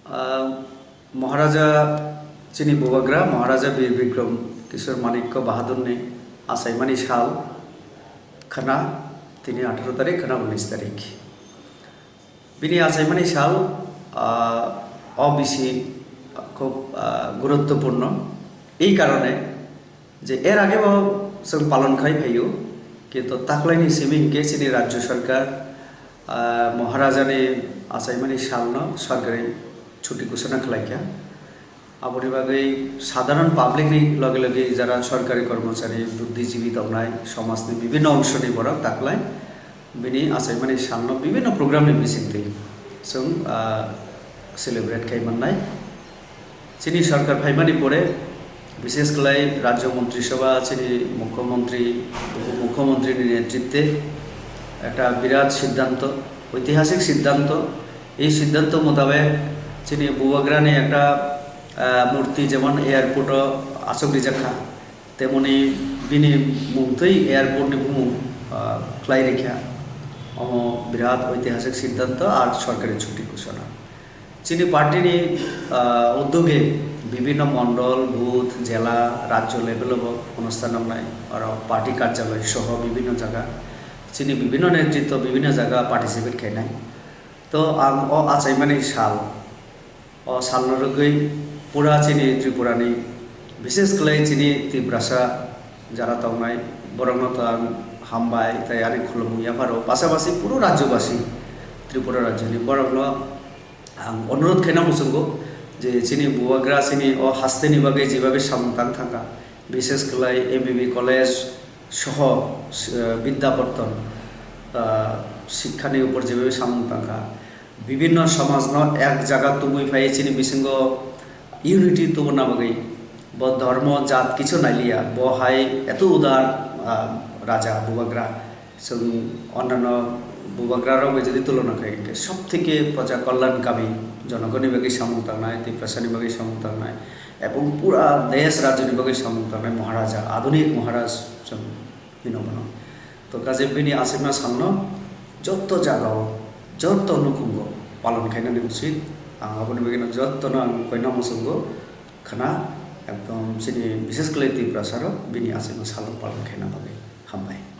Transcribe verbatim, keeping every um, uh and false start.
Ah, Maharaja chini bubagra Maharaja Bir Bikram Kishore Manikya Bahadurni achaimani sal khna tini atharo tarik khna unis tarik. Bini achaimani sal, ah, O B C khub, ah, guruttopurno. Ei karone je er age bo chwng palon khai phaio, kintu taklaini simi hinkhe chini Rajya Sarkar, ah, Maharajani achaimani salno sorkari chuti ghosona khlaikha. Aboni bagwi sadharon public ni loge loge jara sorkari kormochari, buddhijibi tongnai, somajni bibhinno ongshoni borok taklai bini achaimani salno bibhinno program ni bisingtwi chwng, ah, celebrate khai mannai. Chini sorkar phaimani pore, bishesh khlai Rajya Montri Sabha, chini Mukhyamantri, Upo Mukhyamantri ni netritwe ekta birat siddhanto, oitihasik siddhanto. Ei siddhanto motabek chini bubagrani ekta, ah, murti jemon airport o achuk rijak kha, temoni bini mungtwi airport ni bumung, ah, khlai rikha. Omo birat oitihasik siddhanto ar sorkari chuti ghosona. Chini party ni, ah, uddoge bibhinno mondol, booth, jela, rajyo level o bo onusthan wngnai, aro party karjaloi soho bibhinno jaga, chini bibhinno netritwo bibhinno jaga participate khainai. To ang o achaimani sal, o salno rwgwi pura chini Tripura ni, bishesh khlai chini Tiprasa jara tongnai, borokno to ang hambai tei ani khulumung yapharo, pasapasi puro rajyobasi, Tripura rajyoni borokno ang onurodh khaina muchungo je chini bubagra chini o hasteni bagwi jebabe samung tang thangkha, bishesh khlai M B B college soho, eh, Vidyapartan, ah, sikhani upor jebabe samung tangkha, bibhinno somajno ek jaga tubui phai chini bisingo unity tubuna bagwi bo dhormo jat kichu nailiya, bo hai eto udar, ah, raja bubagra. Chwng onnano bubagrarok bai jodi tulona khai, hinkhe sob theke proja kalyan kami, jonogonni bagwi samung tangnai, Tiprasani bagwi samung tangnai, ebong pura desh rajyoni bagwi samung tangnai Maharaja, adhunik Maharaj chwng hino bono. To kaje bini achaima salno jotto jagao, jotto nukhungo palon khainani usit. Ang aboni bagwino jottono ang koina muchungo khna, ekdom chini bishesh khlai Tiprasarok bini achaima salno palon khaina bagwi. Hambai.